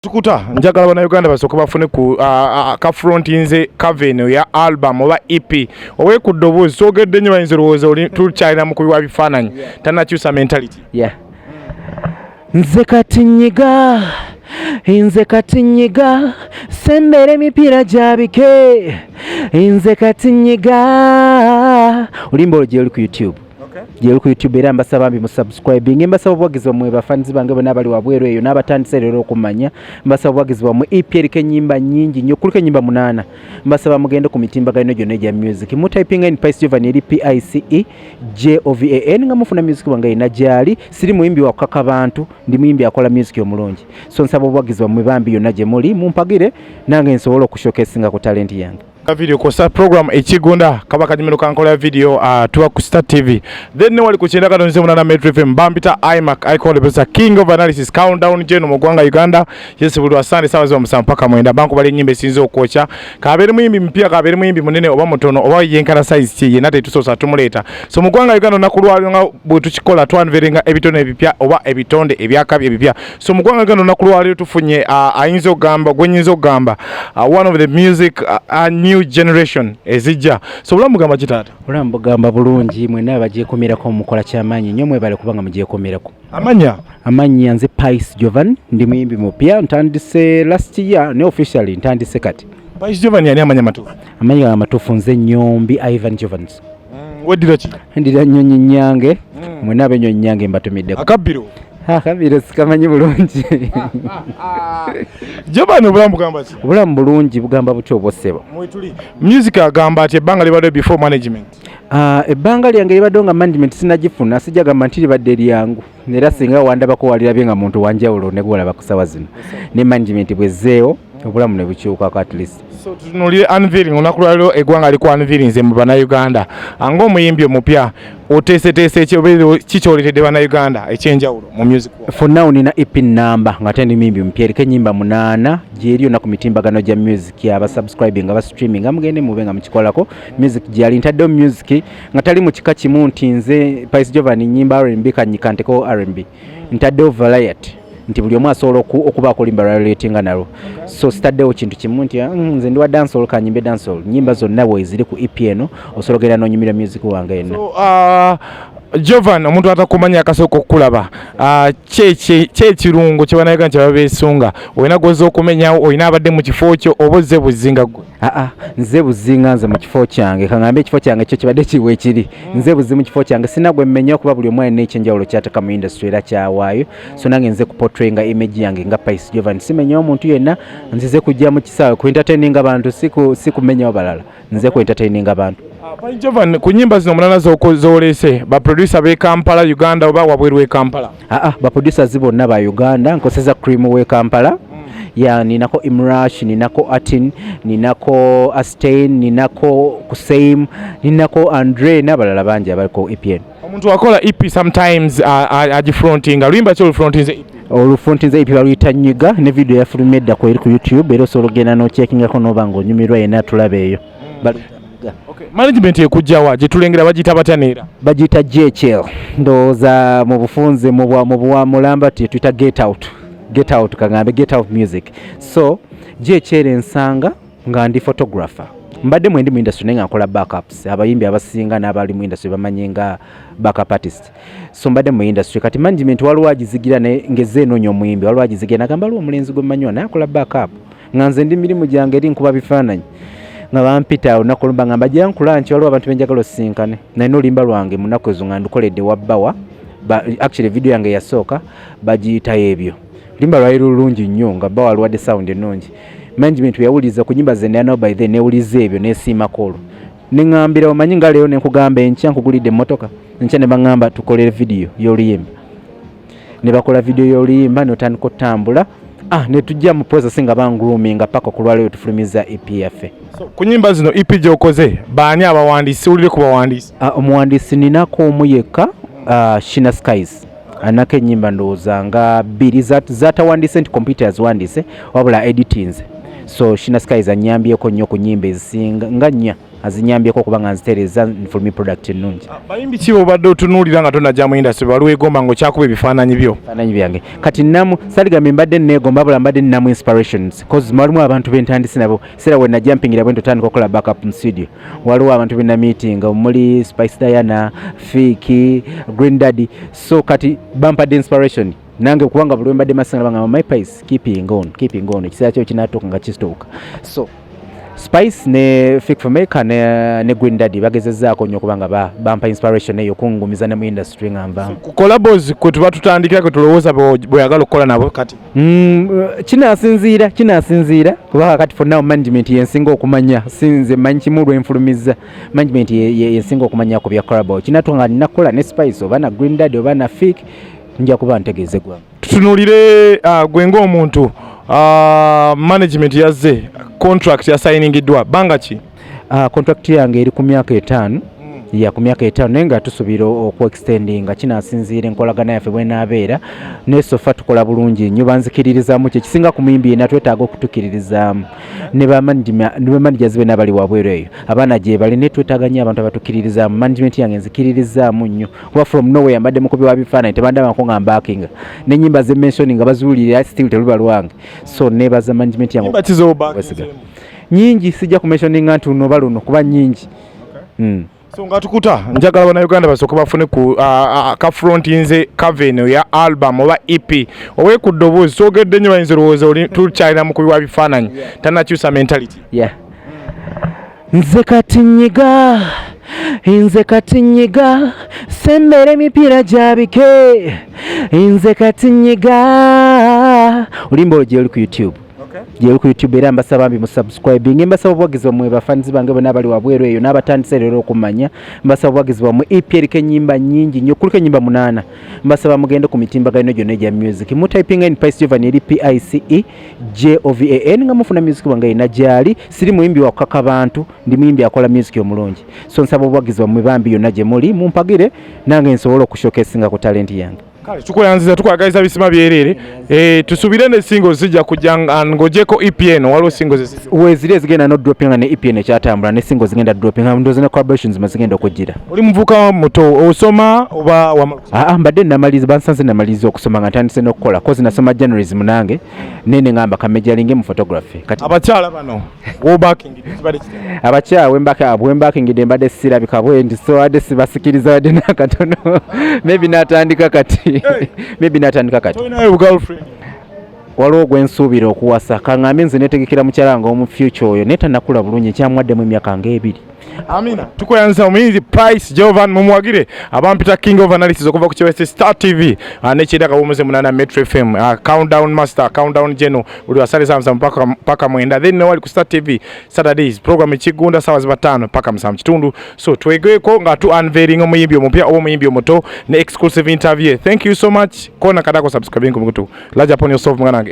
Tukuta njagala Bannayuganda basooke bafune ku ka front nze cover eno ya album oba EP owe ku ddoboozi. Twogedde nnyo, bayinza olowooza oli tukyalina mukubi wa bifaananyi tannakyusa mentality. Yeah. Nze kati nyiga, nze kati nyiga, sembera emipiira gyabike, nze kati nyiga. Oluyimba olwo gyeri ku YouTube, gyeri ku YouTube, era mbasaba mbi musubscribing. Mbasaba obuwagizi bwammwe, bafanizi bange bonna abali wabweru eyo n'abatandise leero okumanya. Mbasaba obuwagizi bwammwe. EP eriko ennyimba nnyingi nnyo, kuliko ennyimba munaana. Mbasaba mugende ku mitimbagano gyonna egya music, mutypinga in Pice Jovan, eri Pice Jovan, nga mufuna music wange yina gyali. Siri muyimbi wa kukaka bantu, ndi muyimbi akola music omulungi. So nsaba obuwagizi bwammwe bambi, yonna gye muli mumpagire, nange nsobole okushowcasinga ku talent yange. Video kosa program ekigunda kaba kanyumiro kankola ya video, tuba ku Star TV, then ne wali ku 98 Metro FM. Bampita iMac, I call the king of analysis, countdown geno mu ggwanga Uganda. Yes, buli lwa Sunday sawa za 7 mpaka 9 banku bali ennyimba esinze okwokya, kabeere muyimbi mpya, kabeere muyimbi munene oba mutono oba yenkana size ki, yenna tetusoosa tumuleeta. So mu ggwanga Uganda olunaku lwaliro nga bwe tukikola, twanverenga ebitone ebipya oba ebitonde ebyakabi ebipya. So mu ggwanga Uganda olunaku lwaliro tufunye ayinza okugamba gwe nyinza okugamba one of the music new generation ezijja. So obulamu bugamba kitaata? Obulamu bugamba bulungi. Mwenna abagyekumirako mukola kyamaanyi nnyo, mwebale kubanga mugyekumirako. Amanya? Amannya nze Pice Jovan, ndi muyimbi mupya, ntandise last year ne officially ntandise kati. Pice Jovan ani amanya matuufu? Amannya gange amatuufu nze Nyombi Ivan Jovans. Weddira ki? Ndira Nnyonyi Nnyange. Mwenna ab'Ennyonyi Nnyange mbatumiddeko. Akabbiro? Akabbiro sikamanyi bulungi. Jovan, obulamu bugamba ki? Obulamu bulungi, bugamba butya obwosebo? Mwetuli. Music agamba ati ebbanga libadde before management? Ah, ebbanga lyange libaddewo nga management sinagifuna. Sijja gamba nti libadde lyangu, era singa wandabako walirabye nga muntu wanjawulo ne gwolaba ku ssaawa zino. Ne management bwezzeewo, obulamu ne bukyukako at least. So tutunulire unveiling olunaku lwaliro, eggwanga liku unveilinze mu Bannayuganda. Ng'omuyimbi omupya oteeseteese ki oba ki kyoleetedde Bannayuganda ekyenjawulo mu music world? For now nina EP namba, nga ate ndi muyimbi mupya, eriko ennyimba munaana, gyeri yonna ku mitimbagano gya music. Aba subscribing, aba streaming, mugende mube nga mukikolako. Music gyali, ntaddewo music nga tali mu kika kimu nti nze Pice Jovan nyimba R&B, kanyika nteko R&B. Ntaddewo variety nti buli omu asobola okubaako oluyimba lwaleetinga nalwo. So sitaddewo kintu kimu nti nze ndi wa dancehall, kanyimbe dancehall." Nyimba zonna weeziri ku EP eno, osobola ogenda n'onyumira music wange yenna. So, Jovan, omuntu atakumanya akasooka okukulaba, ki ekirungo kye Bannayuganda kye baba beesunga? Olina gw'ozza okumenyawo, olina abadde mu kifo kyo, oba ozze buzinga ggwe? Aa, nze buzinga nze mu kifo kyange. Kaŋŋambe ekifo kyange kyo kibadde kiwe kiri, nze buzi mu kifo kyange, sina gwe mmenya, kuba buli omu alina ekyenjawulo kyateka mu industry era kyawaayo. So nange nze kuportrayinga image yange nga Pice Jovan, simenyawo omuntu yenna. Nzize kujja mu kisaawe ku entertaininga abantu, si kumenyawo balala, nze ku entertaininga abantu. Pice Jovan, ku nnyimba zino omulala z'oleese, baproducer b'e Kampala, Uganda oba wabweru w'e Kampala? Aa, baproducers bonna ba Uganda. Nkoseza Cream w'e Kampala ya, ninako Imrash, ninako Atin, ninako Astain, ninako Kuseim, ninako Andre n'abalala bangi abaliko EPN. Omuntu akola EP sometimes agifrontinga, luyimba ki olufrontinze EP? Olufrontinze EP baluyita Nyiga, ne video yafulumye eddako eri ku YouTube, era osobola ogenda n'ochekingako n'oba ng'onyumirwa yenna tulaba eyo. Baluyita Nyiga. Okay. Management ekujjawa gye tulengera, bagiyita batya neera? Bagiyita JHL. Ndowooza mu bufunze, mu bwa mulamba tuyita Get Out, Get Out, kagambe Get Out Music. So JHL ensanga nga ndi photographer, mbadde mwendi mu industry naye nga nkola backups. Abayimbi abasinga n'abali mu industry bamanye nga backup artist. So mbadde mu industry, kati management waliwo agizigira naye ngeze enoonya omuyimbi, waliwo agizigira nagamba waliwo omulenzi gwe mmanyi naye akola backup, nga nze ndi mirimu gyange eri nkuba bifaananyi, nga bampita olunaku olumu bangamba gira nkulanki, waliwo abantu benjagala osisinkane. Nalina oluyimba lwange mu nnaku ezo nga ndukoledde wabbawa. Actually video yange yasooka bagiyitayo ebyo, limba lwali lulungi nnyo nga bba waluwadde sound ennungi. Management yawuliriza ku nyimba ze nalinawo by then, newuliza ebyo nesiimako, olwo neŋŋambira omanyi nga leero nenkugamba enkya nkugulidde emmotoka, enkya ne baŋŋamba tukolere video y'oluyimba, ne bakola video y'oluyimba, notandika otambula, ne tujja mu process nga bangroominga paka ku lwaleero tufulumiza EP yaffe. So, ku nyimba zino, EP gy'okoze, baani abawandiisi? Siwulire ku bawandiisi. Omuwandiisi ninako omu yekka, Shina Skies, anako ennyimba ndowooza nga bbiri zatawandiise nti computer yaziwandiise, wabula editinze. So Shina Skies anyambyeko nnyo ku nnyimba ezisinga nga nnya Azinyambyeko okuba nga nzitereeza nfulumi product ennungi. Bayimbi ki obadde otunuulira nga tonajja mu industry, wali weegomba ng'okyakuba ebifaananyi byo? Ebifaananyi byange kati namu saligambye mbadde neegomba, bula mbadde ninamu inspirations, 'cause walimu abantu bentandise nabo sera we najumpingira bwe ntotandika okukola backup mu studio. Waliwo abantu bena meeting omuli Spice Diana, Fiki, Green Daddy, so kati bampadde inspiration nange, kubanga buli lwembadde masinga bangamba, "My Pice, keeping on, keeping on, ekiseera kyo kinatuuka nga kisituuka." So Spice ne Fik Fameica ne Green Daddy bagezezzaako nnyo okubanga bampa inspiration eyo okungumiza ne mu industry nga nvaamu. Ku collabos kwe tuba tutandikira, kwe tulowooza bw'oyagala okukola nabo kati? Kinasinziira kubanga kati for now management yensinga okumanya. Sinze manyi kimu lwenfulumiza, management yensinga okumanya ku bya collabo. Kinatuuka nga nina kukola ne Spice oba na Green Daddy oba na Fik, nja kuba ntegeeze gwange. Tutunuulire gwe ng'omuntu, management yazze, contract yasayiningiddwa bbanga ki? Contract yange eri ku myaka 5, ya ku myaka 5, naye nga tusuubira okuextendinga. Kinasinziira enkolagana yaffe bwenaabeera, naye so far tukola bulungi nnyo, banzikiririzaamu. Kye kisinga ku muyimbi yenna, twetaaga okutukiririzaamu ne bamanagers bena bali wabweru eyo, abaana gye bali, naye twetaaga nnyo abantu abatukiririzaamu. Management yange nzikiririzaamu nnyo, kuba from nowhere mbadde mukubi wa bifaananyi, tebandabako nga mbaakinga n'ennyimba ze mentioning nga baziwulira, still teluba lwange. So nebaza management yange. Nyimba ki z'oba? Wesiga. Nyingi, sijja kumentioninga nti luno oba luno kuba nyingi. So nga tukuta, njagala bannayuganda basooke bafune ku ka front nze cover eno ya album oba EP owe ku ddoboozi. Twogedde nnyo, bayinza olowooza oli tukyalina mukubi wa bifaananyi tannakyusa mentality. Yeah. Nze kati nyiga, nze kati nyiga, sembera emipiira gyabike, nze kati nyiga. Oluyimba olwo gyeri ku YouTube, gyeri ku YouTube, era mbasaba mbi musubscribing. Mbasaba obuwagizi bwammwe, bafanizi bange bonna abali wabweru eyo n'abatandise leero okumanya, mbasaba obuwagizi bwammwe. EP eriko ennyimba nnyingi nnyo, kuliko ennyimba munaana. Mbasaba mugende ku mitimbagano gyonna egya music, mutypinga in Pice Jovan, eri Pice Jovan, nga mufuna music wange yina gyali. Siri muyimbi wa kukaka bantu, ndi muyimbi akola music omulungi. So nsaba obuwagizi bwammwe bambi, yonna gye muli mumpagire nange nsobole okushowcasinga ku talent yange. Kale tukuyanziza, tukwagaliza bisima byereere. Tusuubire ne singles zijja kujja ng'ogyeko EP eno, waliwo singles ezijja? Weziri ezigenda no droppinga ne EP eno ekyatambula, ne singles zigenda droppinga, ndowooza ne collaborations mazigenda okugira. Oli muvubuka muto, osoma oba wamala? Aa, mbadde namaliriza, bansanze namaliriza okusoma nga ntandise n'okukola, 'cause nasoma journalism nange nene ngamba kamajoringe mu photography kati. Abakyala bano wobakingidde kibadde kitya? Abakyala wembakingidde mbadde sirabika bwe nti, so wadde sibasikiriza wadde nakatono. Maybe natandika kati, maybe natandika kati. Tolinayo girlfriend? Waliwo gwensuubira okuwasa, kaŋŋambe nze netegekera mukyala wange omu future oyo, naye tanakula bulungi, nkyamuwaddemu emyaka ng'ebiri. Amina, tukuyanziza omuyinzi Pice Jovan, mumuwagire. Abampita King of Analysis okuva ku kiwese Star TV nekyenda kawumuze 8 Metro FM, Countdown Master, Countdown Geno, buli wasale saa 7 mpaka 9. Then wali ku Star TV Saturdays program Ekigunda, sawa ziba 5 mpaka 7 kitundu. So twegeko nga tu unveiling omuyimbi omupya oba omuyimbi omuto ne exclusive interview. Thank you so much. Kona kadako subscribing ku mukutu. Large upon yourself, mwanange.